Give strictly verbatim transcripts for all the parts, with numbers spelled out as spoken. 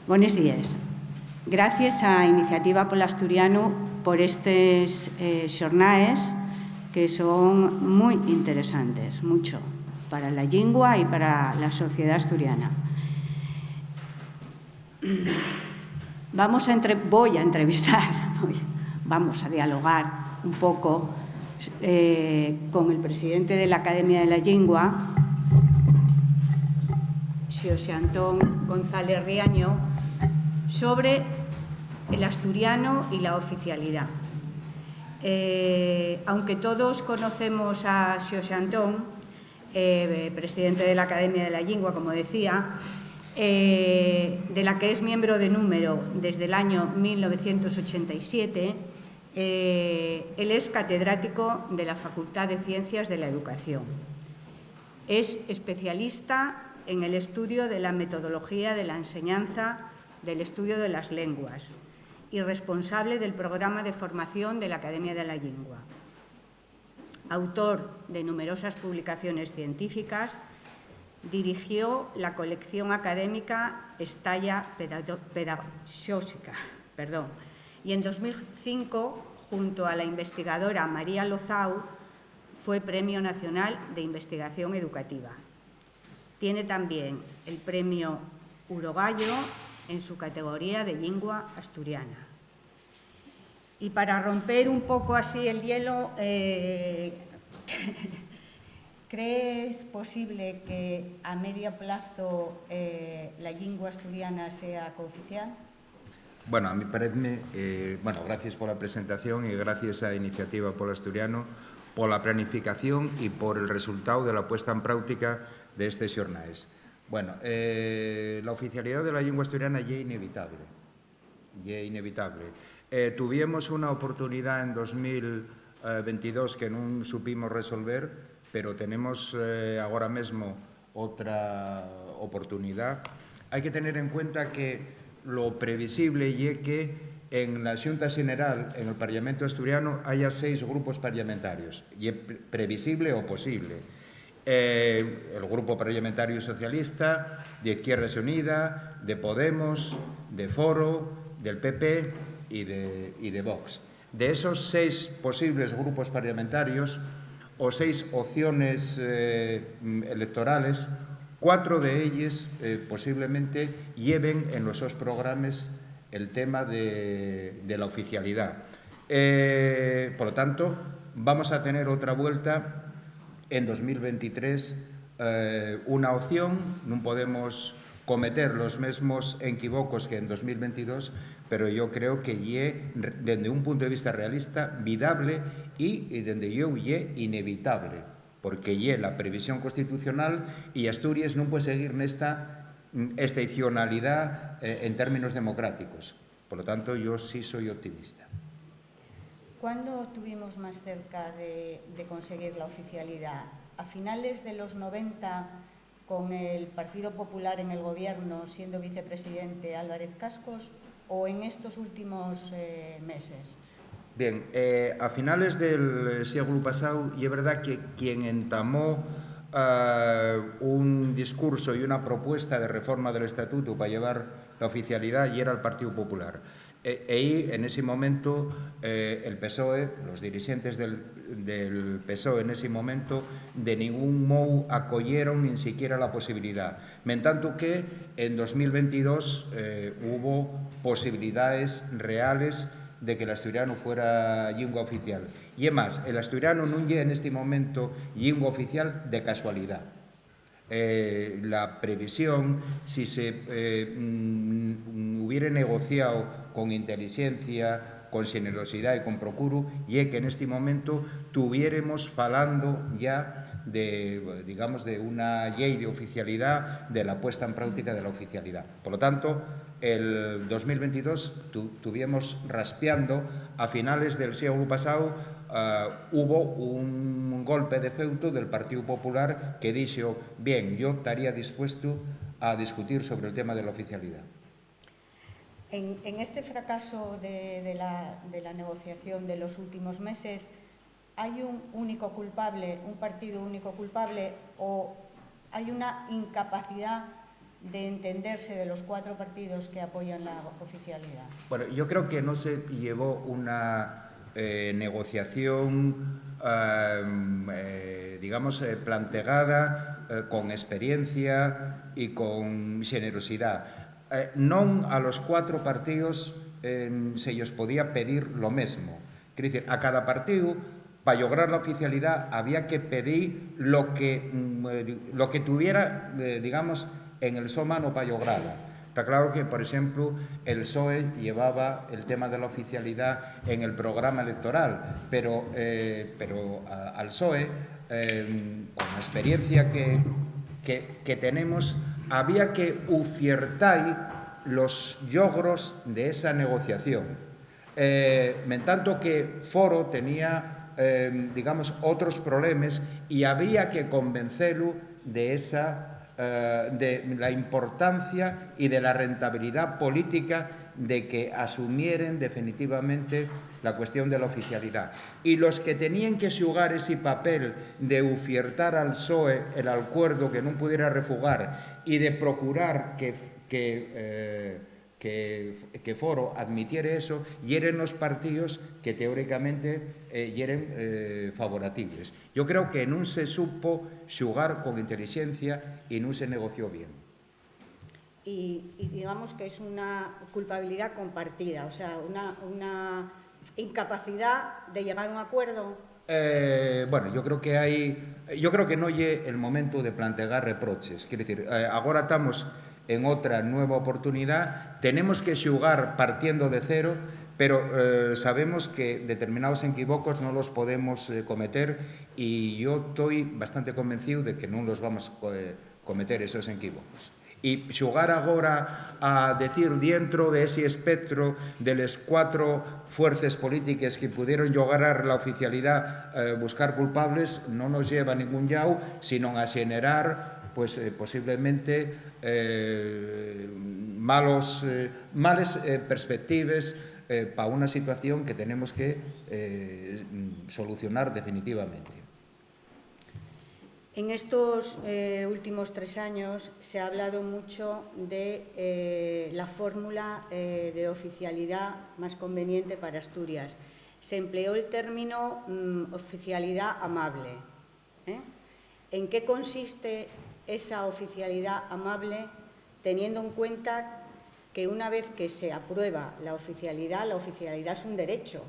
Bones díes. Gracies a Iniciativa pol Asturianu por estes, eh, xornaes que son mui interesantes, mucho, para la llingua y para la sociedá asturiana. Vamos a entre-, voi a entrevistar, voi, vamos a dialogar un poco, eh, con el presidente de la Academia de la Llingua, Xosé Antón González Riaño, sobre el asturiano y la oficialidá. Eh, aunque todos conocemos a Xosé Antón, eh, presidente de la Academia de la Llingua, como decía, eh, de la que es miembro de número desde el año mil novecientos ochenta y siete, eh, él es catedrático de la Facultad de Ciencias de la Educación. Es especialista en el estudio de la metodología de la enseñanza del estudio de las lenguas y responsable del programa de formación de la Academia de la Llingua. Autor de numerosas publicaciones científicas, dirigió la colección académica Estalla Pedado-, Pedagóxica, perdón, y en dos mil cinco, junto a la investigadora María Lozau, fue Premio Nacional de Investigación Educativa. Tiene también el Premio Urogallo en su categoría de llingua asturiana. Y para romper un poco así el hielo, eh, ¿crees posible que a medio plazo, eh, la llingua asturiana sea cooficial? Bueno, a mí paréceme, eh, bueno, gracias pola presentación y gracias a Iniciativa pol Asturiano pola planificación y por el resultao de la puesta en práutica de estes xornaes. Bueno, eh, la oficialidá de la llingua asturiana ye inevitable. Ye inevitable. Eh, tuviemos una oportunidá en dos mil veintidós que nun supimos resolver, pero tenemos, eh, agora mesmo otra oportunidá. Hai que tener en cuenta que lo previsible ye que en la Xunta Xeneral, en el Parlamento asturiano, haya seis grupos parlamentarios. Ye pre-, previsible o posible. Eh, el Grupo Parlamentario Socialista, de Izquierda Unida, de Podemos, de Foro, del P P y de, y de Vox. De esos seis posibles grupos parlamentarios o seis opciones, eh, mm, electorales, cuatro de ellas, eh, posiblemente lleven en los sos programas el tema de, de la oficialidá. Eh, por lo tanto, vamos a tener otra vuelta en dos mil veintitrés, eh, una opción, nun podemos cometer los mesmos equivocos que en dos mil veintidós, pero yo creo que ye, re-, dende un punto de vista realista, vidable y, y dende yo ye inevitable, porque ye la previsión constitucional y Asturies nun puede seguir nesta, mm, excepcionalidá, eh, en términos democráticos. Por lo tanto, yo sí soy optimista. ¿Cuándo tuvimos más cerca de, de conseguir la oficialidad? ¿A finales de los noventa, con el Partido Popular en el gobierno, siendo vicepresidente Álvarez Cascos, o en estos últimos, eh, meses? Bien, eh, a finales del sieglu pasáu, ye verdá que quien entamó, ah, un discurso y una propuesta de reforma del estatuto pa llevar la oficialidá yera el Partido Popular. E, ehí, en ese momento, eh, el PSOE, los dirixentes del, del PSOE en ese momento, de ningún mou acoyeron nin siquiera la posibilidá. Mentanto que en dos mil veintidós, eh, hubo posibilidaes reales de que l'asturianu fuera llingua oficial. Y é más, el asturianu nun ye nesti momento llingua oficial de casualidá. Eh, la previsión, si se, eh, mm, hubiere negociao con intelixencia, con xenerosidá y con procuru, ye que nesti momento tuviéremos falando ya de, digamos, de una llei de oficialidá, de la puesta en práutica de la oficialidá. Por lo tanto, el dos mil veintidós tu-, tuviemos raspiando, a finales del sieglu pasáu, ah, hubo un golpe d'efeutu del Partíu Popular que dixo: "Bien, yo taría dispuestu a discutir sobre el tema de la oficialidá". En, en este fracaso de, de la, de la negociación de los últimos meses, ¿hay un único culpable, un partido único culpable, o hay una incapacidad de entenderse de los cuatro partidos que apoyan la oficialidad? Bueno, yo creo que no se llevó una eh, negociación, em, eh, digamos, eh, plantegada eh, con experiencia y con generosidad. Eh, non a los cuatro partidos em, se ellos podía pedir lo mesmo. Quiero decir, a cada partido, pa lograr la oficialidad, había que pedir lo que, mm, eh, lo que tuviera, eh, digamos, en el so mano pa lograrla. Está claro que, por exemplu, el PSOE llevaba el tema de la oficialidad en el programa electoral, pero, eh, pero a, al PSOE, eh, con la experiencia que, que, que tenemos, había que ufiertai los logros de esa negociación. Eh, mentanto que Foro tenía, eh, digamos, otros problemes y había que convencelu de esa, eh, de la importancia y de la rentabilidad política de que asumieren definitivamente la cuestión de la oficialidad. Y los que tenían que xugar ese papel de ufiertar al PSOE el acuerdo que non pudiera refugar y de procurar que, que, eh, que, que Foro admitiere eso, yeren los partíos que teóricamente eh, yeren eh, favoratibles. Yo creo que nun se supo xugar con intelixencia y nun se negoció bien. Y, y digamos que es una culpabilidad compartida, o sea, una, una incapacidad de llegar a un acuerdo. Eh, bueno, yo creo que hai, yo creo que no ye el momento de plantear reproches. Quiero decir, eh, agora estamos en otra nueva oportunidad, tenemos que xugar partiendo de cero, pero eh, sabemos que determinados equívocos no los podemos eh, cometer y yo estoy bastante convencido de que no los vamos a co- eh, cometer esos equívocos. Y xugar agora a decir dientro de ese espectro de les cuatro fuerces polítiques que pudieron lograr la oficialidad eh, buscar culpables no nos lleva a ningún llau, sino a xenerar pues, eh, posiblemente eh, malos, eh, males eh, perspectives eh, pa una situación que tenemos que eh, solucionar definitivamente. En estos eh, últimos tres años se ha hablado mucho de eh, la fórmula eh, de oficialidad más conveniente para Asturias. Se empleó el término mm, oficialidad amable. ¿Eh? ¿En qué consiste esa oficialidad amable, teniendo en cuenta que una vez que se aprueba la oficialidad, la oficialidad es un derecho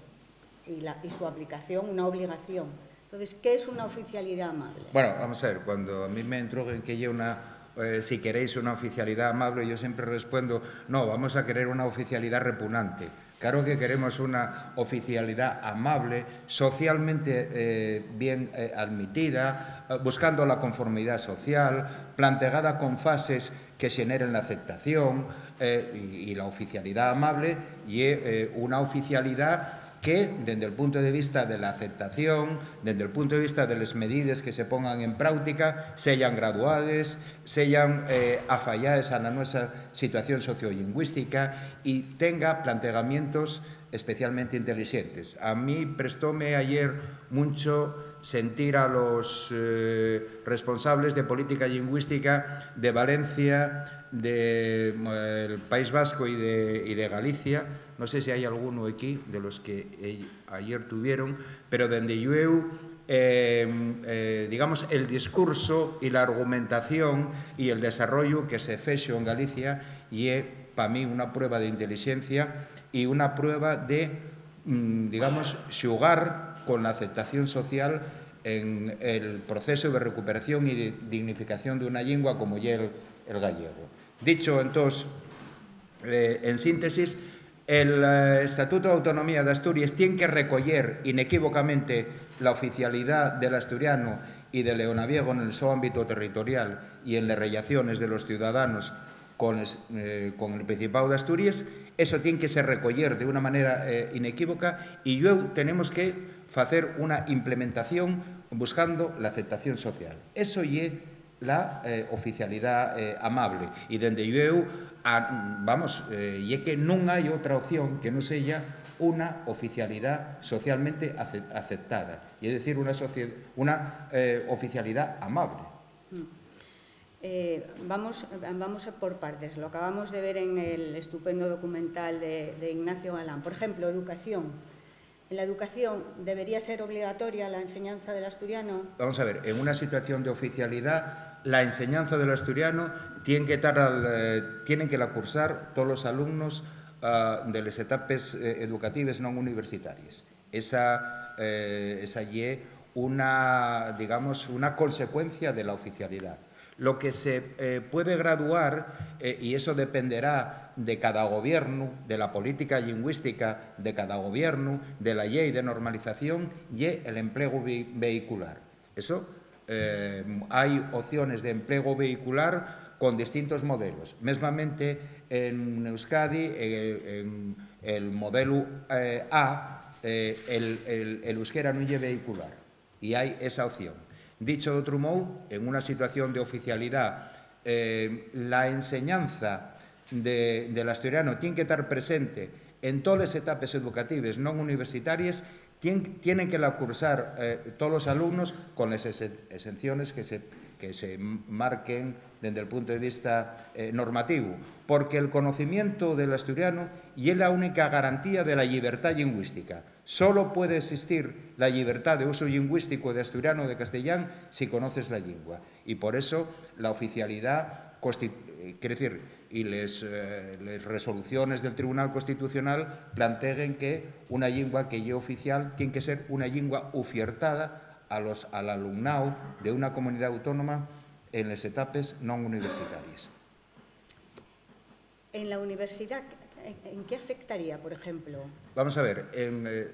y, la, y su aplicación una obligación? Entonces, ¿qué es una oficialidad amable? Bueno, vamos a ver, cuando a mí me interroguen qué ye una, eh, si queréis una oficialidad amable, yo siempre respondo, no, vamos a querer una oficialidad repugnante. Claro que queremos una oficialidad amable, socialmente eh, bien eh, admitida, eh, buscando la conformidad social, plantegada con fases que xeneren la aceptación eh, y, y la oficialidad amable y eh, una oficialidad que, dende el punto de vista de la aceptación, dende el punto de vista de les medides que se pongan en práutica, seyan graduades, seyan eh, afayaes a la nuestra situación sociolingüística y tenga plantegamientos especialmente intelixentes. A mí prestóme ayer muncho sentir a los eh, responsables de política lingüística de Valencia, de, eh, el País Vasco y de, y de Galicia. No sé si hai alguno aquí de los que eh, ayer tuvieron, pero dende llueu eh, eh, digamos, el discurso y la argumentación y el desarrollo que se fexo en Galicia ye pa mí una prueba de intelixencia y una prueba de, mm, digamos, xugar con la aceptación social en el proceso de recuperación y de dignificación de una llingua como ye el, el gallego. Dicho, entós, eh, en síntesis, el eh, Estatuto de Autonomía d'Asturies tien que recoyer inequívocamente la oficialidá del asturiano y del leonaviego nel so ámbito territorial y en les rellaciones de los ciudadanos con, les, eh, con el Principau d'Asturies. Eso tien que se recoyer de una manera eh, inequívoca y llueu tenemos que facer una implementación buscando la aceptación social. Eso ye la eh, oficialidá eh, amable. Y dende llueu, a, vamos, eh, ye que nun hai otra opción que non seya una oficialidá socialmente ace- aceptada, ye decir, una, socie- una eh, oficialidá amable. Eh, vamos, vamos por partes. Lo acabamos de ver en el estupendo documental de, de Ignacio Galán. Por ejemplo, educación. ¿En la educación debería ser obligatoria la enseñanza del asturiano? Vamos a ver, en una situación de oficialidad, la enseñanza del asturiano tiene que estar al, eh, tienen que la cursar todos los alumnos ah, de les etapes eh, educatives non universitarias. Esa, eh, esa ye una, digamos, una consecuencia de la oficialidad. Lo que se eh, puede graduar, eh, y eso dependerá de cada gobierno, de la política lingüística de cada gobierno, de la ley de normalización, ye el empleo ve- vehicular. Eso, eh, hai opciones de empleo vehicular con distintos modelos. Mesmamente en Euskadi, eh, en el modelo eh, A, eh, el, el, el euskera non ye vehicular. Y hai esa opción. Dicho d'otru mou, en una situación de oficialidá, eh, la enseñanza de, del asturiano tien que tar presente en toles etapes educatives non universitaries, tien, tienen que la cursar eh, tolos alumnos con les exe- exenciones que se, que se marquen dende el punto de vista eh, normativo, porque el conocimiento del asturiano ye la única garantía de la llibertá lingüística. Solo puede existir la llibertá de usu lingüístico de asturiano o de castellán si conoces la llingua. Y por eso la oficialidá, consti- eh, quiero decir, y les, eh, les resoluciones del Tribunal Constitucional planteguen que una llingua que ye oficial tien que ser una llingua ufiertada a los, al alumnao de una comunidad autónoma en les etapes non universitaries. En la universidad, ¿en, en qué afectaría, por ejemplo? Vamos a ver, en, eh,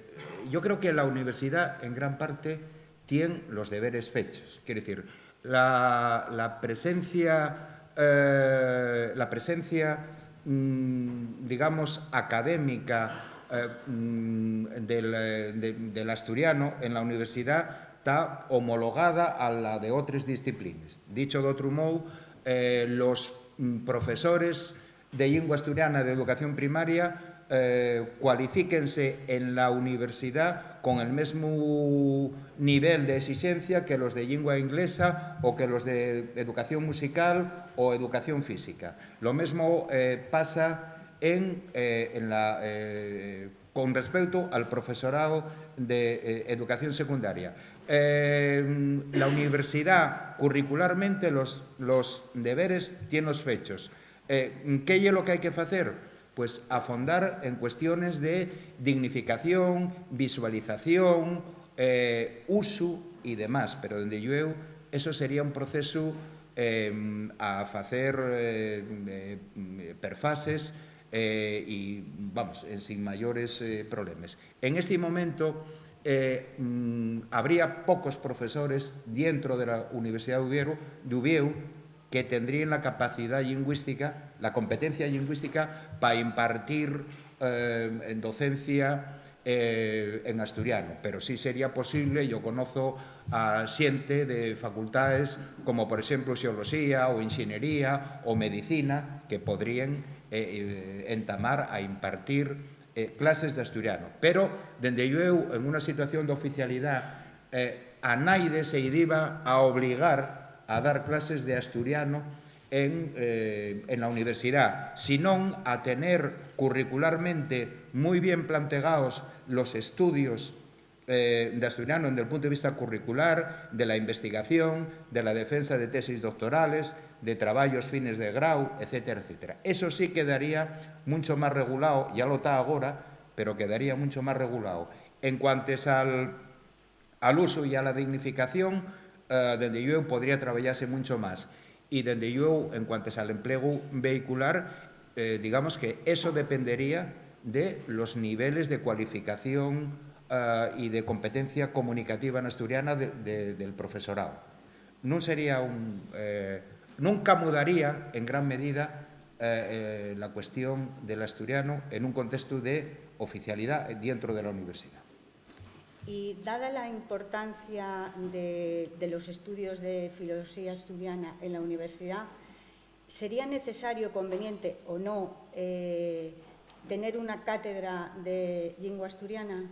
yo creo que la universidad en gran parte tiene los deberes fechos. Quiero decir, la, la presencia, eh, la presencia mm, digamos, académica eh, mm, del, eh, de- del asturiano en la universidad está homologada a la de otras disciplinas. Dicho d'otru mou, eh, los mm, profesores de llingua asturiana de educación primaria eh, cualifíquense en la universidad con el mesmo nivel de exigencia que los de llingua inglesa o que los de educación musical o educación física. Lo mesmo eh, pasa en, eh, en la, eh, con respecto al profesorado de eh, educación secundaria. Eh, la universidad, curricularmente, los, los deberes tiene los fechos. Eh, ¿Qué es lo que hay que hacer? Pues afondar en cuestiones de dignificación, visualización, eh, uso y demás, pero dende llueu eso sería un proceso eh, a facer eh, eh, per fases eh, y, vamos, eh, sin mayores eh, problemas. En este momento eh, mm, habría pocos profesores dentro de la Universidad de Uvieu, de Uvieu que tendríen la capacidá lingüística, la competencia lingüística pa impartir eh, en docencia eh, en asturiano, pero sí sería posible, yo conozo a xente de facultades como por exemplo xeoloxía ou enxeñería ou medicina que podríen eh, eh, entamar a impartir eh, clases de asturiano, pero dende llueu en una situación de oficialidá eh, a naide se idiba a obligar a dar clases de asturiano en, eh, en la universidad, sinón a tener curricularmente muy bien plantegados los estudios eh, de asturiano desde el punto de vista curricular, de la investigación, de la defensa de tesis doctorales, de trabayos fines de grau, etcétera, etcétera. Eso sí quedaría mucho más regulado, ya lo está agora, pero quedaría mucho más regulado. En cuantes al, al uso y a la dignificación, eh, dende llueu podría trabayase mucho más. Y dende llueu, en cuantes al emplegu vehicular, eh, digamos que eso dependería de los niveles de cualificación eh, y de competencia comunicativa en asturiana de, de, del profesorado. Non sería un, eh, non camudaría en gran medida eh, eh, la cuestión del asturiano en un contexto de oficialidad dentro de la universidad. Y dada la importancia de, de los estudios de filología asturiana en la universidad, ¿sería necesario, conveniente o no eh, tener una cátedra de lengua asturiana?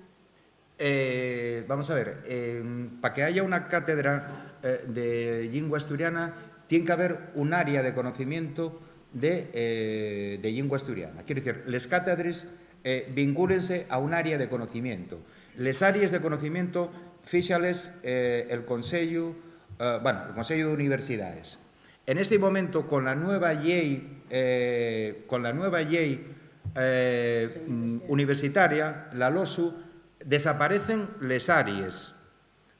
Eh, vamos a ver, eh, para que haya una cátedra eh, de lengua asturiana, tien qu'haber un área de conocimientu de, eh, de llingua asturiana. Quiero dicir, les cátedres, eh, vincúlense a un área de conocimientu. Les árees de conocimientu fíxales, eh, el Consellu, eh, bueno, el Consellu d'Universidades. En este momento, con la nueva llei, eh, con la nueva llei, eh, mm, universitaria, la losu, desaparecen les árees.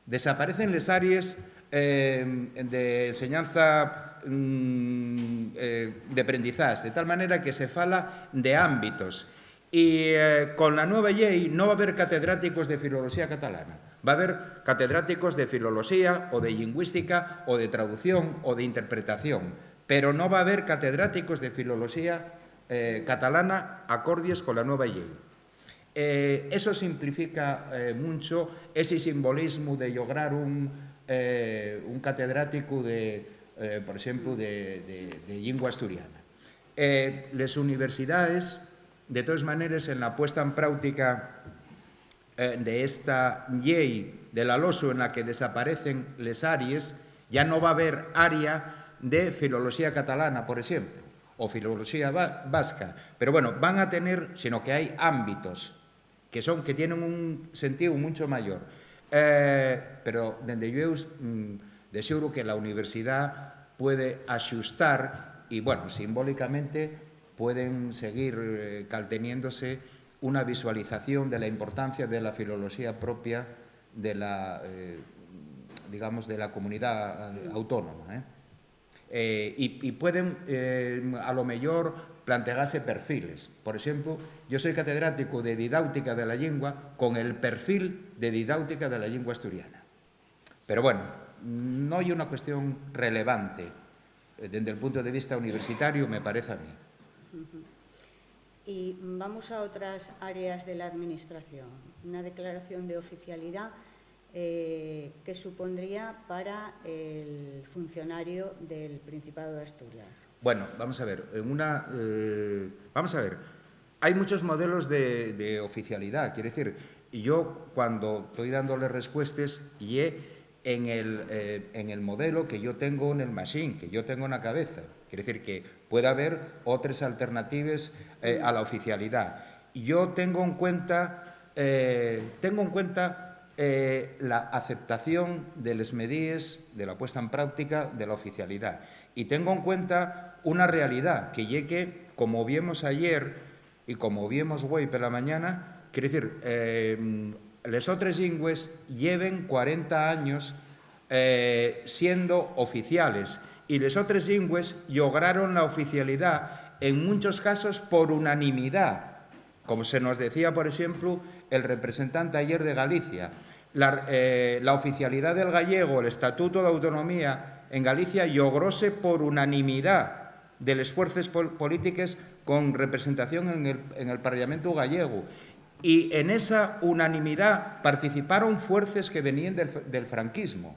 Desaparecen les árees, eh, de enseñanza, mm, eh, de aprendizaxe, de tal manera que se fala de ámbitos. Y, eh, con la nueva llei no va haber catedráticos de filoloxía catalana. Va haber catedráticos de filoloxía o de lingüística o de traducción o de interpretación, pero no va haber catedráticos de filoloxía, eh, catalana acordies con la nueva llei. Eh, eso simplifica, eh, muncho esi simbolismu de llograr un, eh, un catedráticu de, eh, por exemplu, de, de, de llingua asturiana. Eh, les universidaes, de toes maneres, en la puesta en práutica, eh, de esta llei de la losu en la que desaparecen les árees, ya no va haber área de filoloxía catalana, por exemplu, o filoloxía va-, vasca, pero, bueno, van a tener, sino que hai ámbitos que son, que tienen un sentíu muncho mayor. Eh, pero, dende llueu, mm, de seguro que la universidá puede axustar y, bueno, simbólicamente pueden seguir, eh, calteniéndose una visualización de la importancia de la filoloxía propia de la, eh, digamos, de la comunidá, eh, autónoma, eh. Eh, y, y pueden, eh, a lo mellor, plantegase perfiles. Por exemplu, yo soy catedrático de didáutica de la llingua con el perfil de didáutica de la llingua asturiana. Pero, bueno, no ye una cuestión relevante, eh, dende el punto de vista universitario, me parece a mí. Y vamos a otras áreas de la administración. Una declaración de oficialidad, eh, ¿qué supondría para el funcionario del Principado de Asturias? Bueno, vamos a ver, en una, eh, vamos a ver, hay muchos modelos de, de oficialidad. Quiero decir, yo cuando estoy dándole respuestas, ye en el, eh, en el modelo que yo tengo en el machine, que yo tengo en la cabeza. Quiero decir que puede haber otras alternativas, eh, a la oficialidad. Yo tengo en cuenta, eh, tengo en cuenta, eh, la aceptación de les medíes de la puesta en práctica de la oficialidad. Y tengo en cuenta una realidad, que ye que, como vimos ayer, y como vimos güei pela mañana, quiero decir, eh, les otres llingües lleven cuarenta años, eh, siendo oficiales, y les otres llingües llograron la oficialidá en munchos casos por unanimidá, como se nos decía, por exemplu, el representante ayer de Galicia. La, eh, la oficialidá del gallego, el Estatuto d'Autonomía en Galicia, llogróse por unanimidá de les fuerces pol-, polítiques con representación en el, en el Parlamentu gallegu. Y en esa unanimidá participaron fuerces que veníen del, del franquismo.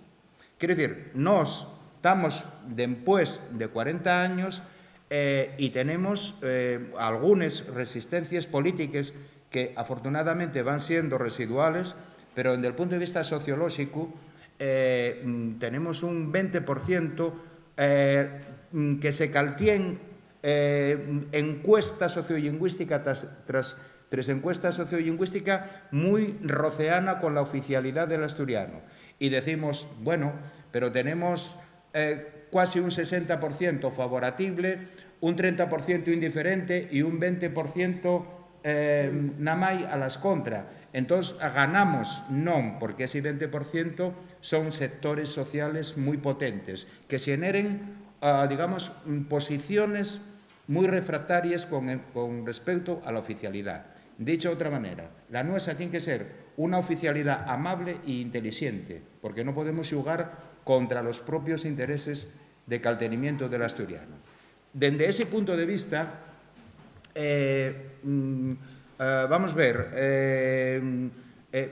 Quiero decir, nós tamos dempués de cuarenta años, eh, y tenemos, eh, algunes resistencies polítiques que afortunadamente van siendo residuales, pero dende el punto de vista sociolóxico, eh, mm, tenemos un venti por cientu, eh, mm, que se caltién, eh, encuesta sociolingüística tras, tras, tras encuesta sociolingüística mui roceana con la oficialidá del asturiano. Y decimos, bueno, pero tenemos, eh, cuasi un sesenta por cientu favoratible, un trenta por cientu indiferente y un venti por cientu, eh, namái a las contra. Entós, ganamos? Non, porque esi venti por cientu son sectores sociales mui potentes, que xeneren, ah, digamos, mm, posiciones mui refractaries con, con respeuto a la oficialidá. Dicho d'otra manera, la nuesa tien que ser una oficialidá amable y intelixente, porque no podemos xugar contra los propios intereses de caltenimiento del asturiano. Dende ese punto de vista, eh, mm, eh, vamos ver, eh, eh,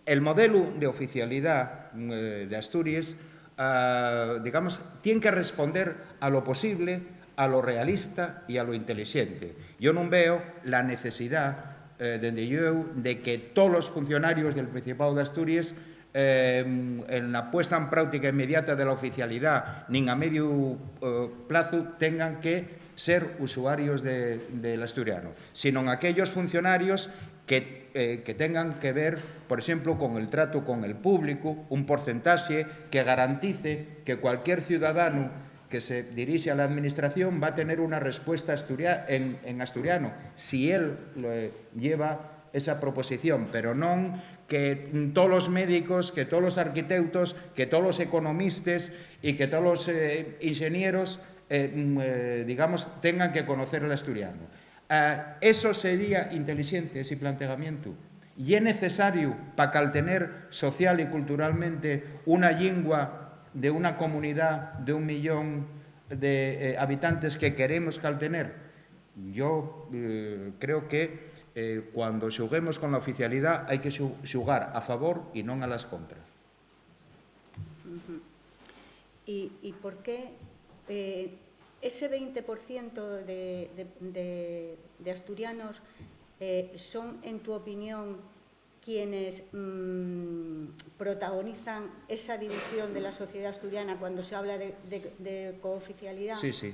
el modelu de oficialidá, mm, eh, de Asturies, ah, digamos, tien que responder a lo posible, a lo realista y a lo intelixente. Yo nun veo la necesidá, eh, dende llueu, de que tolos funcionarios del Principáu d'Asturies, eh, en la puesta en práutica inmediata de la oficialidá, nin a mediu, eh, plazu, tengan que ser usuarios de, del asturiano, sino aquellos funcionarios que, eh, que tengan que ver, por exemplu, con el trato con el públicu, un porcentaxe que garantice que cualquier ciudadanu que se dirixe a la administración va a tener una respuesta asturia-, en, en asturiano, si él lo, eh, lleva esa proposición, pero non que, mm, tolos médicos, que tolos arquiteutos, que tolos economistes y que tolos, eh, inxenieros, eh, mm, eh, digamos, tengan que conocer el asturiano. Ah, eso sería intelixente, ese planteamientu. ¿Ye necesario pa caltener social y culturalmente una llingua de una comunidá de un millón de, eh, habitantes que queremos caltener? Yo, eh, creo que, eh, cuando xuguemos con la oficialidá hai que xu-, xugar a favor y non a las contras. Ujú. ¿Y, y por qué, eh, ese veinte por ciento de, de, de, de asturianos, eh, son, en tu opinión, quienes, mm, protagonizan esa división de la sociedad asturiana cuando se habla de, de, de cooficialidad? Sí, sí.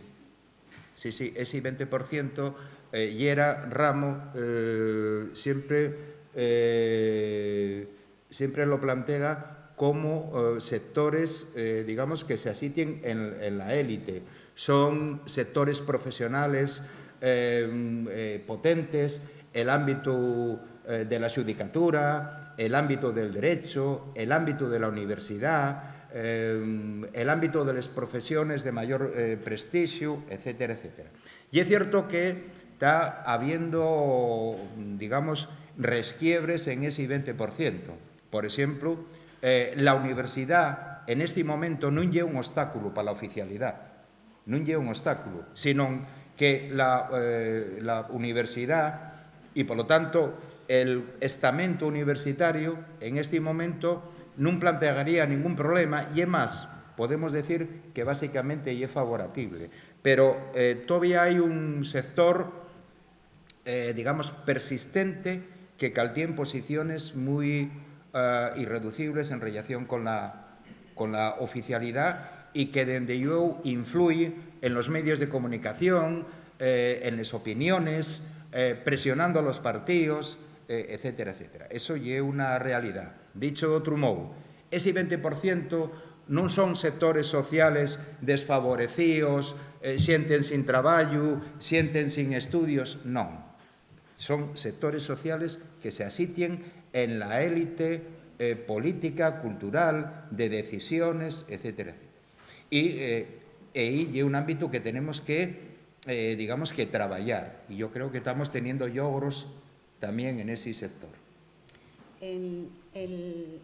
Sí, sí, ese veinte por ciento, eh, yera Ramo, eh, siempre, eh, siempre lo plantea como, eh, sectores, eh, digamos, que se asitien en, en la élite. Son sectores profesionales, eh, eh, potentes, el ámbito, eh, de la xudicatura, el ámbito del derecho, el ámbito de la universidad, eh, el ámbito de les profesiones de mayor, eh, prestixu, etcétera, etcétera. Y es cierto que ta habiendo, digamos, resquiebres en ese veinte por ciento. Por exemplu, eh, la universidá en este momento nun ye un obstáculo pa la oficialidá, nun ye un obstáculo, sino que la, eh, la universidá y, polo tanto, el estamento universitario en este momento nun plantearía ningún problema, y é más, podemos decir que básicamente ye favorable. Pero, eh, todavía hai un sector, eh, digamos, persistente que caltién posiciones mui, eh, irreducibles en rellación con la, con la oficialidá y que, dende llueu, influye en los medios de comunicación, eh, en les opiniones, eh, presionando a los partíos, eh, etcétera, etcétera. Eso ye una realidá. Dicho d'otru mou, esi venti por cientu nun son sectores sociales desfavorecíos, eh, xente ensin trabayu, xente ensin estudios, non. Son sectores sociales que se asitien en la élite, eh, política, cultural, de decisiones, etcétera, etcétera. Y, eh, ehí ye un ámbito que tenemos que, eh, digamos que trabayar. Y yo creo que tamos teniendo llogros también en ese sector. En el,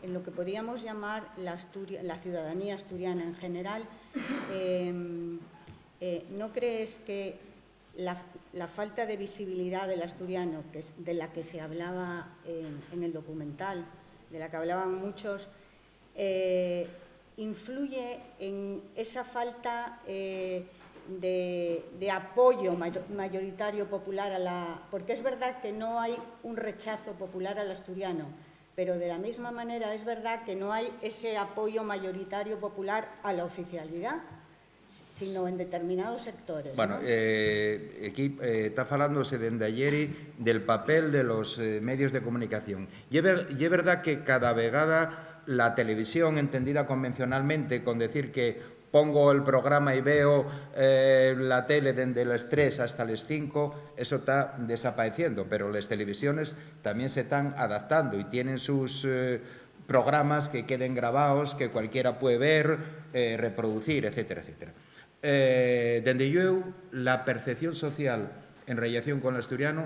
en lo que podríamos llamar la Asturia-, la ciudadanía asturiana en general, em, eh, ¿no crees que la, la falta de visibilidá del asturiano, que es de la que se hablaba en, en el documental, de la que hablaban muchos, eh, influye en esa falta, eh, de, de apoyo mayo-, mayoritario popular a la... Porque es verdad que no hay un rechazo popular al asturiano, pero de la misma manera es verdad que no hay ese apoyo mayoritario popular a la oficialidá, sino en determinados sectores, Bueno, ¿no? Eh, aquí, eh, ta falándose dende ayeri del papel de los, eh, medios de comunicación. Ye ver-, ye verdá que cada vegada la televisión, entendida convencionalmente con decir que pongo el programa y veo, eh, la tele dende les tres hasta les cinco, eso ta desapaeciendo, pero les televisiones tamién se tán adaptando y tienen sus, eh, programas que queden grabaos, que cualquiera puede ver, eh, reproducir, etcétera, etcétera. Eh, dende llueu, la percepción social en rellación con l'asturianu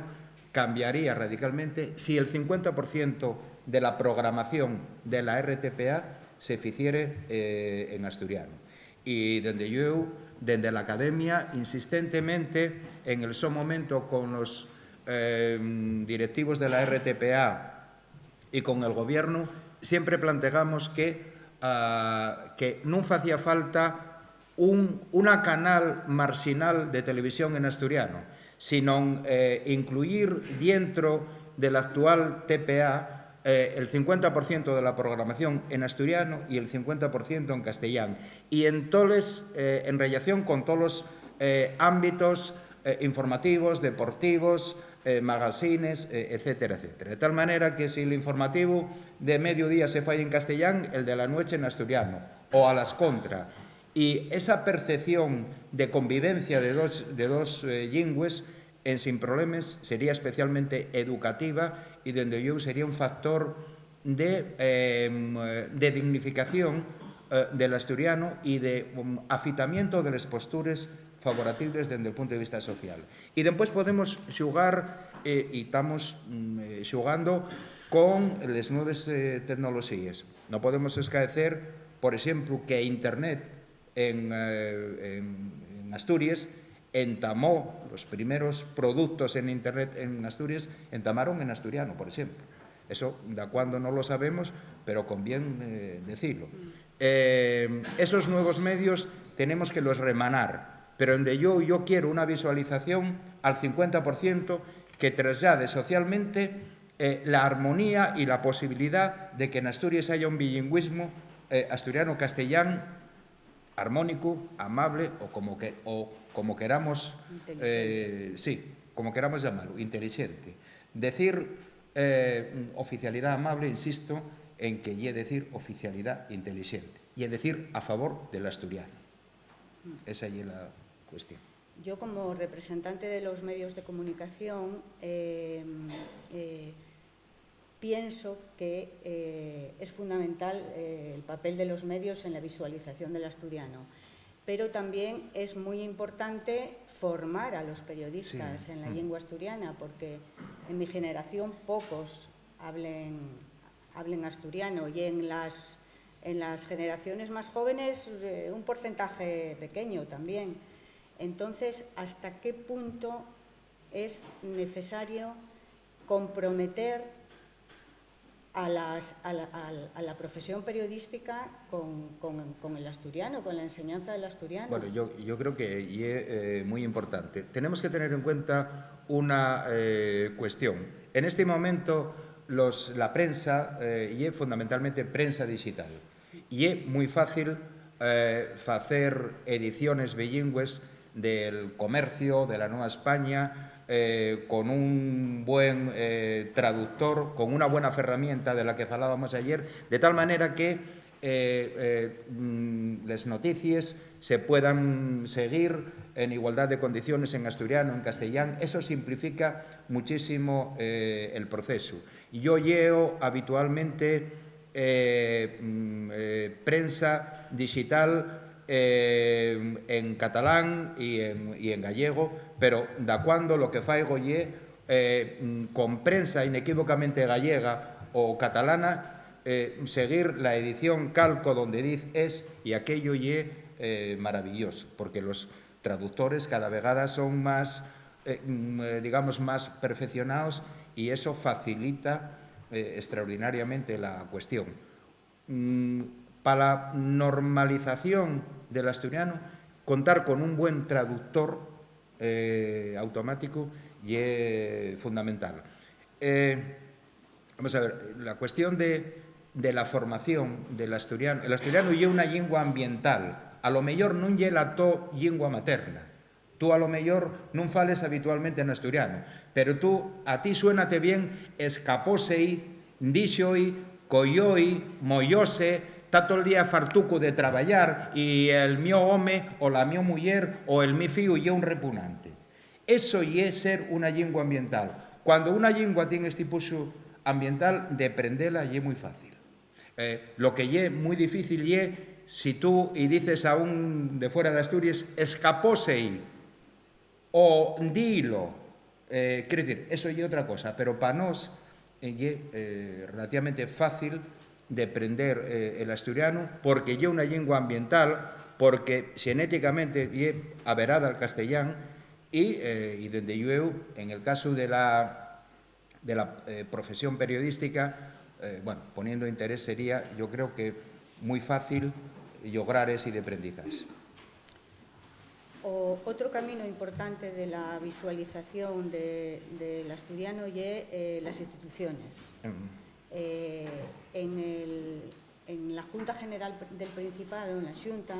cambiaría radicalmente si el cincuenta por ciento de la programación de la R T P A se ficiere, eh, en asturianu. Y, dende llueu, dende l'Academia, insistentemente, en el so momento, con los, eh, directivos de la R T P A y con el gobiernu, siempre plantegamos que, ah, que nun facía falta un, una canal marxinal de televisión en asturiano, sinón, eh, incluir dientro del actual T P A, eh, el cincuenta por ciento de la programación en asturiano y el cincuenta por ciento en castellán, y en toles, eh, en rellación con tolos, eh, ámbitos, eh, informativos, deportivos, eh, magazines, eh, etcétera, etcétera. De tal manera que si l'informativu de mediodía se fai en castellán, el de la nueche en asturiano, o a las contra. Y esa percepción de convivencia de dos, de dos, eh, llingües en Sin Problemes sería especialmente educativa y, dende llueu, sería un factor de, eh, de dignificación, eh, del asturiano y de, um, afitamiento de les postures favoratibles dende el punto de vista social. Y dempués podemos xugar, eh, y tamos, mm, eh, xugando con les nueves, eh, tecnoloxíes. No podemos escaecer, por exemplu, que Internet en, eh, en, en Asturies entamó, los primeros productos en Internet en Asturies entamaron en asturiano, por exemplu. Eso da cuando no lo sabemos, pero convien, eh, decirlo. Eh, esos nuevos medios tenemos que los remanar, pero ende yo, yo quiero una visualización al cincuenta por ciento que traslade socialmente, eh, la armonía y la posibilidad de que en Asturies haya un bilingüismo, eh, asturiano-castellán, armónico, amable o como que, o como queramos, eh, sí, como queramos llamarlo, intelixente. Decir, eh, oficialidá amable, insisto en que ye decir oficialidá intelixente, ye decir a favor del asturiano. Esa ye la cuestión. Yo, como representante de los medios de comunicación, eh, eh, pienso que, eh, es fundamental, eh, el papel de los medios en la visualización del asturiano, pero también es muy importante formar a los periodistas, sí, en la, mm, lengua asturiana, porque en mi generación pocos hablen, hablen asturiano, y en las, en las generaciones más jóvenes, eh, un porcentaje pequeño también. Entonces, ¿hasta qué punto es necesario comprometer a las, a la, a la, a la profesión periodística con, con, con el asturiano, con la enseñanza del asturiano? Bueno, yo, yo creo que ye, eh, muy importante. Tenemos que tener en cuenta una, eh, cuestión. En este momento, los, la prensa, eh, ye fundamentalmente prensa digital. Ye mui fácil, eh, facer ediciones bilingües del Comercio, de La Nueva España, eh, con un buen, eh, traductor, con una buena ferramienta de la que falábamos ayer, de tal manera que, eh, eh, mm, les noticies se puedan seguir en igualdad de condiciones en asturiano, en castellán. Eso simplifica muchísimo, eh, el proceso. Yo lleo habitualmente, eh, mm, eh, prensa digital, eh, en catalán y en, y en gallego, pero dacuando lo que faigo ye, eh, mm, con prensa inequívocamente gallega o catalana, eh, seguir la edición calco donde diz es, y aquello ye, eh, maravilloso, porque los traductores cada vegada son más, eh, mm, eh, digamos, más perfeccionaos, y eso facilita, eh, extraordinariamente la cuestión. Mm, pa la normalización del asturiano, contar con un buen traductor, eh, automático ye fundamental. Eh, vamos a ver, la cuestión de, de la formación del asturiano. El asturiano ye una llingua ambiental. A lo meyor nun ye la to llingua materna. Tú, a lo meyor, nun fales habitualmente n'asturiano, pero tú, a ti suénate bien escapóse-y, díxo-y, coyó-y, moyóse, ta tol día fartucu de trabayar, y el mio home, o la mio muyer, o el mi fíu ye un repunante. Eso ye ser una llingua ambiental. Cuando una llingua tien esti puxu ambiental, deprendela ye mui fácil. Eh, lo que ye mui difícil ye si tú-y dices a un de fuera d'Asturies, escapóse-y, o dilo. Eh, quiero decir, eso ye otra cosa, pero pa nós, eh, ye, eh, relativamente fácil deprender, eh, el asturianu, porque ye una llingua ambiental, porque xenéticamente ye averada al castellán, y, eh, y dende llueu, en el casu de la, de la, eh, profesión periodística, eh, bueno, poniendo interés sería, yo creo que mui fácil llograr esi deprendizaxe. O otro camino importante de la visualización de, del asturiano ye, eh, las instituciones. Eh, en el, en la Junta General del Principado, en la Xunta,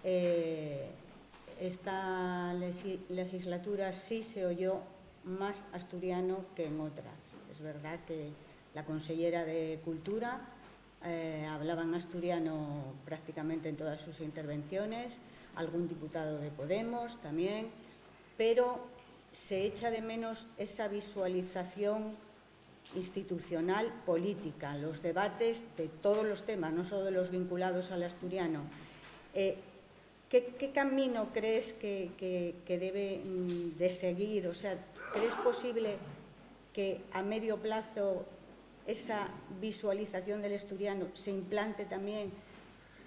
eh, esta lexi-, legislatura sí se oyó más asturiano que en otras. Es verdad que la consellera de Cultura, eh, hablaba en asturiano prácticamente en todas sus intervenciones, algún diputado de Podemos también, pero se echa de menos esa visualización institucional, política, los debates de todos los temas, no solo de los vinculados al asturiano. Eh, ¿qué, qué camino crees que, que, que debe, mm, de seguir? O sea, ¿crees posible que a medio plazo esa visualización del asturiano se implante también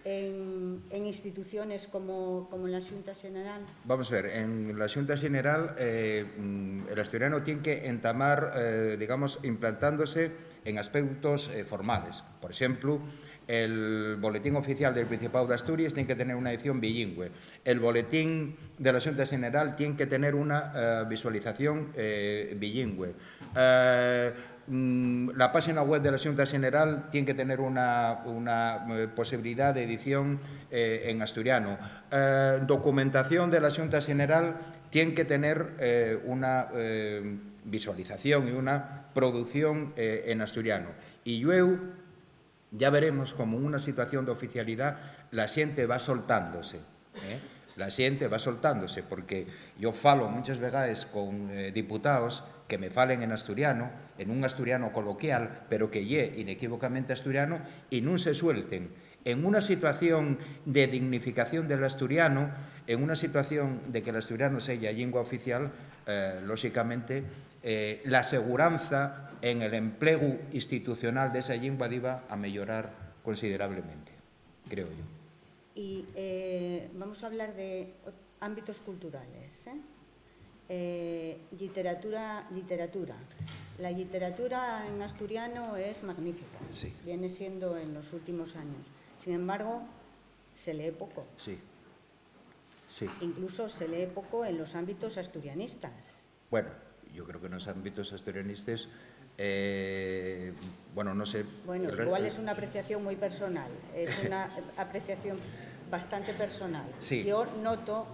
en, en instituciones como, como la Xunta Xeneral? Vamos a ver, en la Xunta Xeneral, eh, mm, el asturiano tiene que entamar, eh, digamos, implantándose en aspectos, eh, formales. Por exemplu, el Boletín Oficial del Principado de Asturias tiene que tener una edición bilingüe. El Boletín de la Xunta Xeneral tiene que tener una, eh, visualización, eh, bilingüe. Eh, mm, la páxina web de la Xunta Xeneral tiene que tener una, una, eh, posibilidad de edición, eh, en asturiano. Eh, documentación de la Xunta Xeneral tiene que tener, eh, una, eh, visualización y una producción, eh, en asturiano. Y llueu ya veremos cómo en una situación de oficialidad la xente va soltándose, ¿eh? La xente va soltándose, porque yo falo muchas vegaes con, eh, diputados que me falen en asturiano, en un asturiano coloquial, pero que ye inequívocamente asturiano, y nun se suelten. En una situación de dignificación del asturiano, en una situación de que l'asturiano seya llingua oficial, eh, lóxicamente, eh, la seguranza en el emplegu institucional d'esa llingua diba a meyorar considerablemente, creo yo. Y, eh, vamos a hablar de ot-, ámbitos culturales, ¿eh? Eh, lliteratura, lliteratura. La lliteratura en asturiano es magnífica. Sí. Viene siendo en los últimos años. Sin embargo, se lee poco. Sí. Sí. Incluso se lee poco en los ámbitos asturianistas. Bueno, yo creo que nos ámbitos asturianistes, eh, bueno, no sé, bueno, el re-, igual el es una apreciación muy personal, es una apreciación bastante personal. Sí. Yo noto,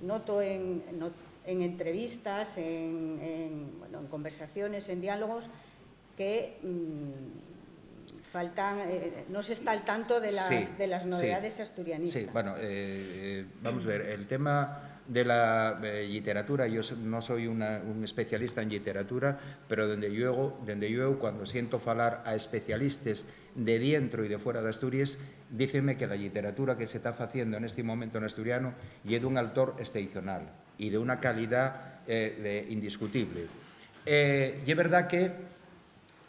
noto en, no-, en entrevistas, en, en, bueno, en conversaciones, en diálogos, que, mm, faltan, eh, no se está al tanto de las, sí, de las, sí, novedades asturianistas. Sí, bueno, eh, eh, vamos a ver, el tema de la, eh, literatura, yo so-, no soy una, un especialista en literatura, pero dende lluego, dende lluego, cuando siento falar a especialistas de dientro y de fuera de Asturias, dícenme que la literatura que se está faciendo en este momento en asturiano ye d'un autor excepcional y de una calidad, eh, eh, indiscutible. Eh, ye verdad que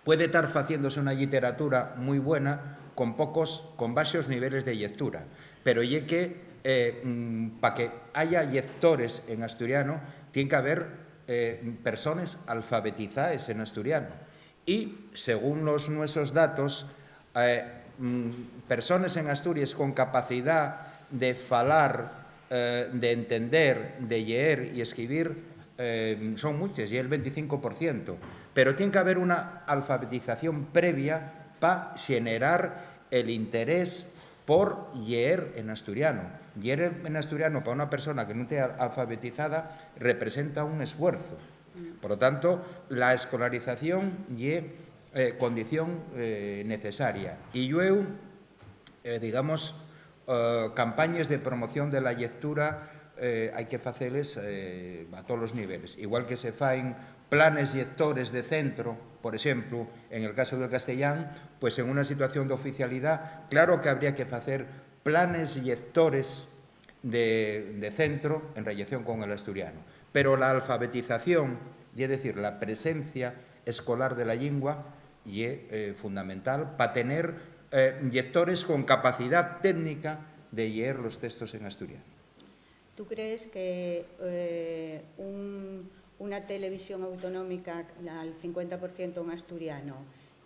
puede tar faciéndose una lliteratura mui buena con pocos, con baxos niveles de llectura, pero ye que, eh, mm, pa que haya llectores en asturiano, tien que haber, eh, persones alfabetizaes en asturiano. Y, según los nuesos datos, eh, mm, persones en Asturias con capacidá de falar, eh, de entender, de lleer y escribir, eh, son muches, ye el venticinco por ciento. Pero tien que haber una alfabetización previa pa xenerar el interés por lleer en asturiano. Lleer en asturiano pa una persona que nun tea alfabetizada representa un esfuerzo. Por lo tanto, la escolarización ye, eh, condición, eh, necesaria. Y llueu, eh, digamos, eh, campañes de promoción de la llectura, eh, hai que faceles, eh, a tolos niveles. Igual que se faen planes llectores de centro, por exemplu, en el caso del castellán, pues en una situación de oficialidá, claro que habría que facer planes llectores de, de centro en relación con el asturiano. Pero la alfabetización, ye decir, la presencia escolar de la llingua, ye, eh, fundamental pa tener, eh, llectores con capacidá técnica de lleer los textos en asturiano. ¿Tú crees que, eh, un, una televisión autonómica al cincuenta por ciento en asturiano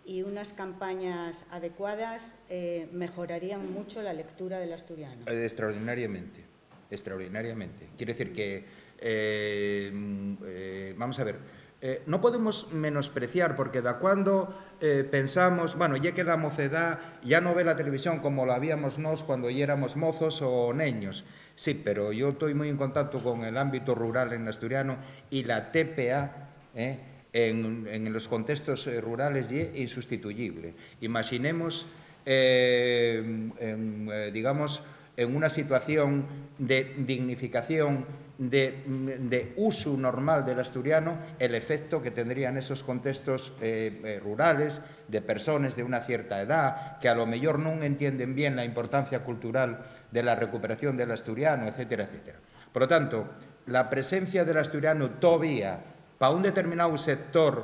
y unas campañas adecuadas, eh, mejorarían mucho la lectura del asturiano? Eh, extraordinariamente. Extraordinariamente. Quiero decir que, eh, mm, eh, vamos a ver, eh, no podemos menospreciar, porque da cuando, eh, pensamos, bueno, ye que la mocedá ya no ve la televisión como la víamos nós cuando yéramos mozos o neños. Sí, pero yo estoy muy en contacto con el ámbito rural en asturiano y la T P A, eh, en, en los contextos, eh, rurales ye insustituyible. Imaginemos, eh, en, eh, digamos, en una situación de dignificación, de, de uso normal del asturiano, el efecto que tendrían esos contextos, eh, eh, rurales, de personas de una cierta edad, que a lo mejor no entienden bien la importancia cultural de la recuperación del asturiano, etcétera, etcétera. Por lo tanto, la presencia del asturiano todavía pa un determinado sector,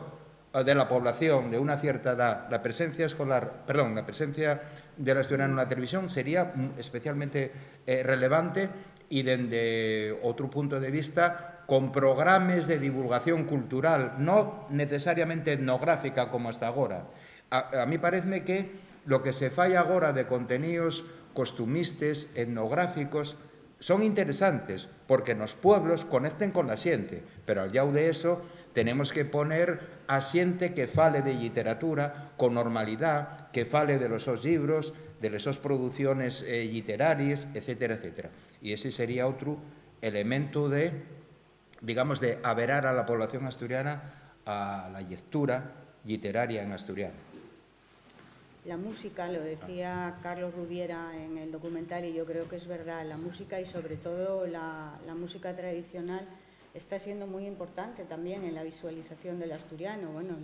eh, de la población de una cierta edad, la presencia escolar, perdón, la presencia del asturiano en la televisión sería, mm, especialmente, eh, relevante, y dende otro punto de vista, con programas de divulgación cultural, no necesariamente etnográfica como hasta agora. A, a mí paréceme que lo que se fai agora de conteníos costumistes, etnográficos, son interesantes, porque nos pueblos conecten con la xente, pero al llau de eso tenemos que poner a xente que fale de lliteratura con normalidá, que fale de los sos llibros, de les sos producciones, eh, lliteraries, etcétera, etcétera. Y ese sería otro elemento de, digamos, de averar a la población asturiana a la llectura lliteraria en asturiano. La música, lo decía Carlos Rubiera en el documental, y yo creo que es verdad, la música y sobre todo la, la música tradicional está siendo muy importante también en la visualización del asturiano, bueno,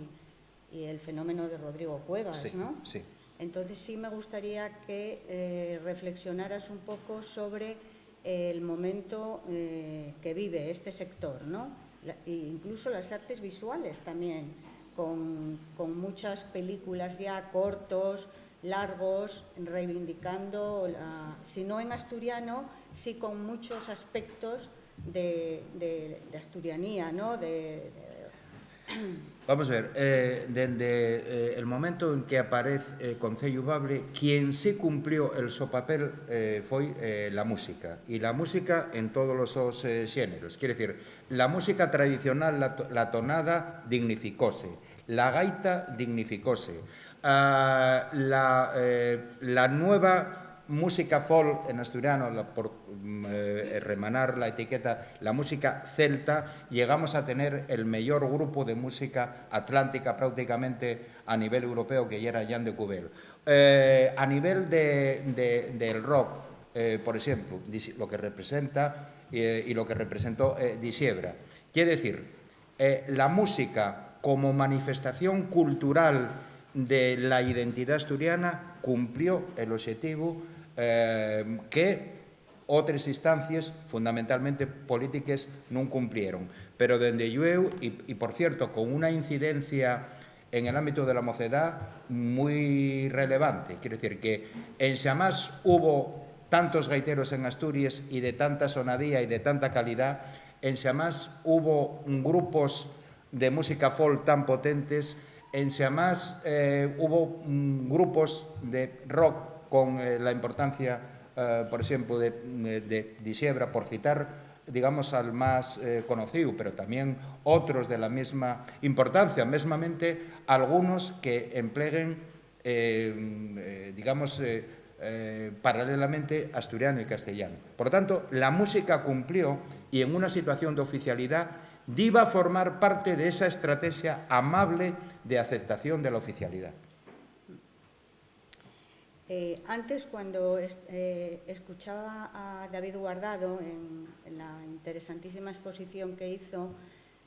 y, y el fenómeno de Rodrigo Cuevas, Sí, ¿no? sí. Entonces sí me gustaría que, eh, reflexionaras un poco sobre el momento, eh, que vive este sector, ¿no? La, e incluso las artes visuales también, con, con muchas películas ya, cortos, largos, reivindicando, la, si no en asturiano, sí con muchos aspectos de, de, de asturianía, ¿no? De, de Vamos ver, eh, dende, eh, el momento en que aparez, eh, Concello Bable, quien sí cumplió el so papel, eh, foi, eh, la música, y la música en todos los sos, eh, xéneros. Quiero decir, la música tradicional, la to-, la tonada, dignificóse, la gaita dignificóse, ah, la, eh, la nueva música folk en asturiano, la, por, mm, eh, remanar la etiqueta, la música celta, llegamos a tener el mellor grupo de música atlántica práuticamente a nivel europeo, que yera Jan de Cubel. Eh, a nivel de, de, del rock, eh, por exemplu, disi-, lo que representa, eh, y lo que representó, eh, Dixebra. Quiere decir, eh, la música como manifestación cultural de la identidad asturiana cumplió el objetivo, eh, que otres instancies, fundamentalmente polítiques, nun cumplieron. Pero, dende llueu, y, y, por cierto, con una incidencia en el ámbito de la mocedad muy relevante, quiero decir que enxamás hubo tantos gaiteros en Asturias y de tanta sonadía y de tanta calidad, enxamás hubo grupos de música folk tan potentes, enxamás, eh, hubo, mm, grupos de rock con, eh, la importancia, eh, por exemplu, de, de, de Dixebra, por citar, digamos, al más, eh, conocíu, pero tamién otros de la mesma importancia, mesmamente algunos que empleguen, eh, eh, digamos, eh, eh, paralelamente asturiano y castellano. Por lo tanto, la música cumplió y en una situación de oficialidad diba formar parte de esa estrategia amable de aceptación de la oficialidad. Eh, antes, cuando est-, eh, escuchaba a David Guardado en, en la interesantísima exposición que hizo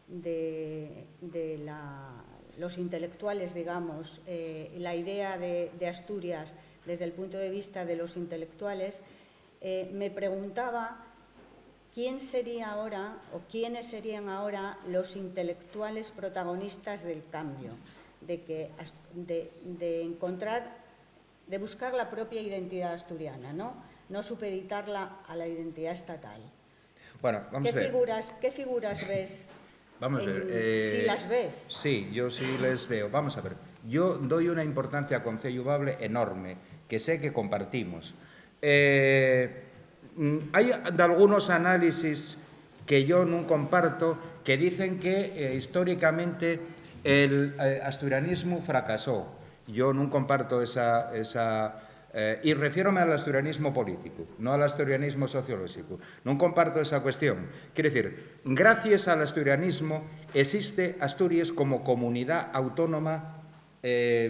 de, de la, los intelectuales, digamos, eh, la idea de, de Asturias desde el punto de vista de los intelectuales, eh, me preguntaba quién sería ahora o quiénes serían ahora los intelectuales protagonistas del cambio, de que ast-, de, de encontrar, de buscar la propia identidad asturiana, ¿no? No supeditarla a la identidad estatal. Bueno, vamos ¿Qué a ver. Figuras, qué figuras ves? Vamos a ver, en, eh, si las ves. Sí, yo sí les veo. Vamos a ver, yo doy una importancia a Concello Bable enorme, que sé que compartimos. Eh, Mm, hai dalgunos análisis que yo nun comparto, que dicen que, eh, históricamente el, eh, asturianismo fracasó. Yo nun comparto esa, esa, eh, y refiérome al asturianismo político, no al asturianismo sociolóxico. Nun comparto esa cuestión. Quiero decir, gracias al asturianismo existe Asturias como comunidá autónoma, eh,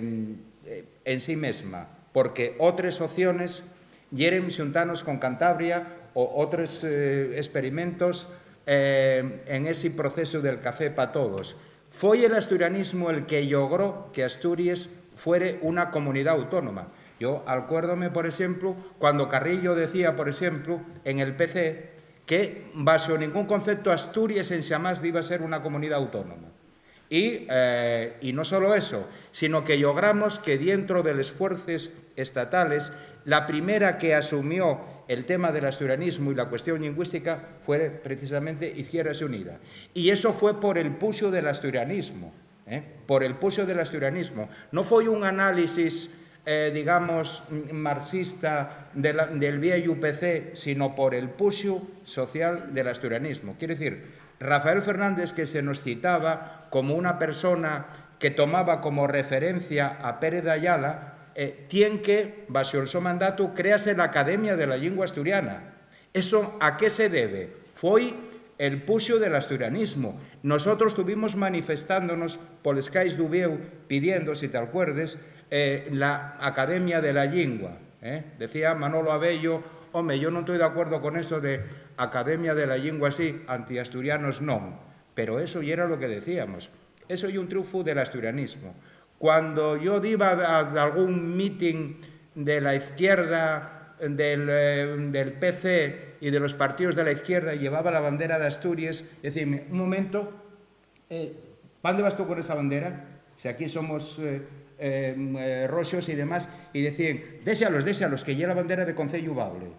en sí mesma, porque otres opciones yeren xuntanos con Cantabria o otres, eh, experimentos, eh, en esi procesu del café pa todos. Foi el asturianismo el que llogró que Asturies fuere una comunidá autónoma. Yo alcuérdome, por exemplu, cuando Carrillo decía, por exemplu, en el P C, que, baxo ningún concepto, Asturies enxamás diba ser una comunidá autónoma. Y, eh, y no solo eso, sino que llogramos que dientro de les fuerces estatales, la primera que asumió el tema del asturianismo y la cuestión lingüística fue precisamente Izquierda Unida. Y eso fue por el puxo del asturianismo, ¿eh? Por el puxo del asturianismo. No foi un análisis, eh, digamos, marxista de la, del vieyu P C, sino por el puxo social del asturianismo. Quiero decir, Rafael Fernández, que se nos citaba como una persona que tomaba como referencia a Pérez de Ayala, eh, tien que, baxo el so mandatu, créase la Academia de la Llingua Asturiana. ¿Eso a qué se debe? Foi el puxo del asturianismo. Nosotros tuvimos manifestándonos poles cais d'Uviéu pidiendo, si t'alcuerdes, eh, la Academia de la Llingua, eh. Decía Manolo Abello: "Home, yo non toi d'acuerdo con eso de Academia de la Llingua sí, antiasturianos non", pero eso yera lo que decíamos. Eso ye un triunfu del asturianismo. Cuando yo diba a, a algún meeting de la izquierda, del, eh, del P C y de los partidos de la izquierda, llevaba la bandera de Asturias, decime: "Un momento, eh, ¿pa dónde vas tú con esa bandera? Si aquí somos, eh, eh, eh, roxos y demás", y decían: "Déxalos, déxalos, que ye la bandera de Concello Bable".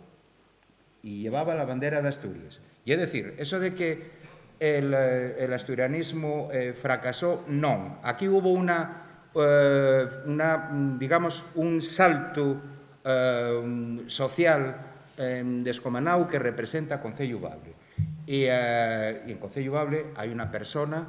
Y llevaba la bandera de Asturias. Y es decir, eso de que el, eh, el asturianismo, eh, fracasó, non. Aquí hubo una, eh, una, mm, digamos, un salto, eh, social, eh, descomanao que representa Concello Bable. Y, eh, y en Concello Bable hai una persona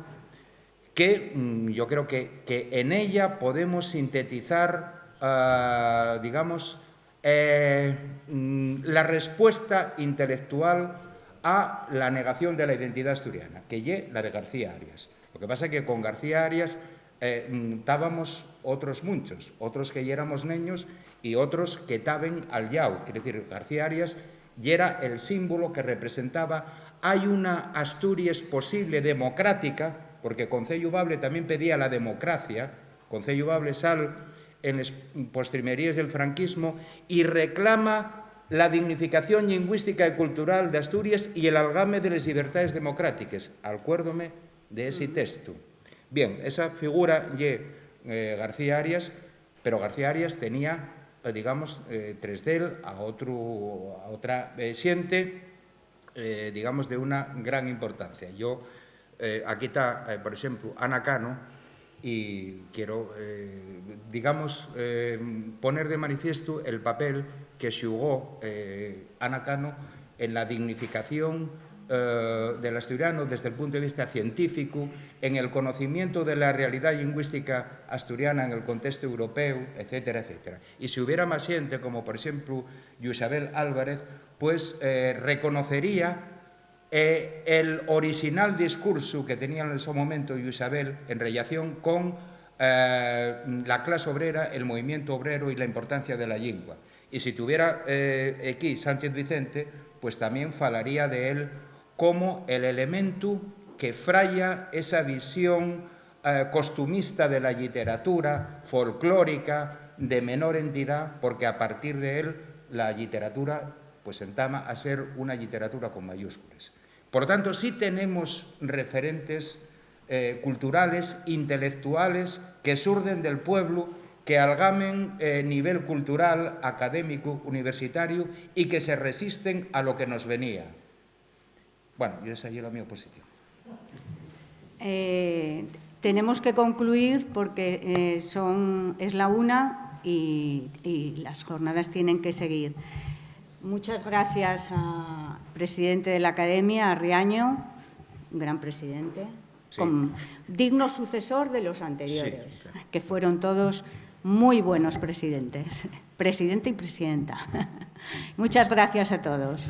que, mm, yo creo que, que en ella podemos sintetizar, ah, digamos, eh, mm, la respuesta intelectual a la negación de la identidad asturiana, que ye la de García Arias. Lo que pasa que con García Arias, eh, mm, tábamos otros munchos, otros que yéramos neños y otros que taben al llau. Quiero decir, García Arias yera el símbolo que representaba, hai una Asturies posible, democrática, porque Concello Bable también pedía la democracia. Concello Bable sal en les postrimeríes del franquismo y reclama la dignificación lingüística y cultural d'Asturies y el algame de les llibertades democrátiques. Alcuérdome de esi textu. Bien, esa figura ye, eh, García Arias, pero García Arias tenía, eh, digamos, eh, tres d'él a otru, a otra, eh, xente, eh, digamos, de una gran importancia. Yo, eh, aquí ta, eh, por exemplu, Ana Cano, y quiero, eh, digamos, eh, poner de manifiestu el papel que xugó, eh, Ana Cano en la dignificación, eh, del asturiano desde el punto de vista científico, en el conocimiento de la realidad lingüística asturiana en el contexto europeo, etcétera, etcétera. Y si hubiera más xente, como por exemplu Lluisabel Álvarez, pues, eh, reconocería, eh, el orixinal discursu que tenía en su momento Lluisabel en rellación con, eh, la clase obrera, el movimientu obrero y la importancia de la llingua. Y si tuviera, eh, equí Sánchez Vicente, pues tamién falaría de él como el elementu que fraya esa visión, eh, costumista de la lliteratura folclórica de menor entidá, porque a partir de él la lliteratura, pues, entama a ser una lliteratura con mayúscules. Por tanto, sí tenemos referentes, eh, culturales, intelectuales, que surden del pueblo, que algamen, eh, nivel cultural, académico, universitario, y que se resisten a lo que nos venía. Bueno, y esa ye la mi oposición. Eh, tenemos que concluir porque, eh, son, es la una y, y las jornadas tienen que seguir. Muchas gracias al presidente de la Academia, a Riaño, un gran presidente, Sí. con, digno sucesor de los anteriores, Sí, claro. Que fueron todos muy buenos presidentes, presidente y presidenta. Muchas gracias a todos.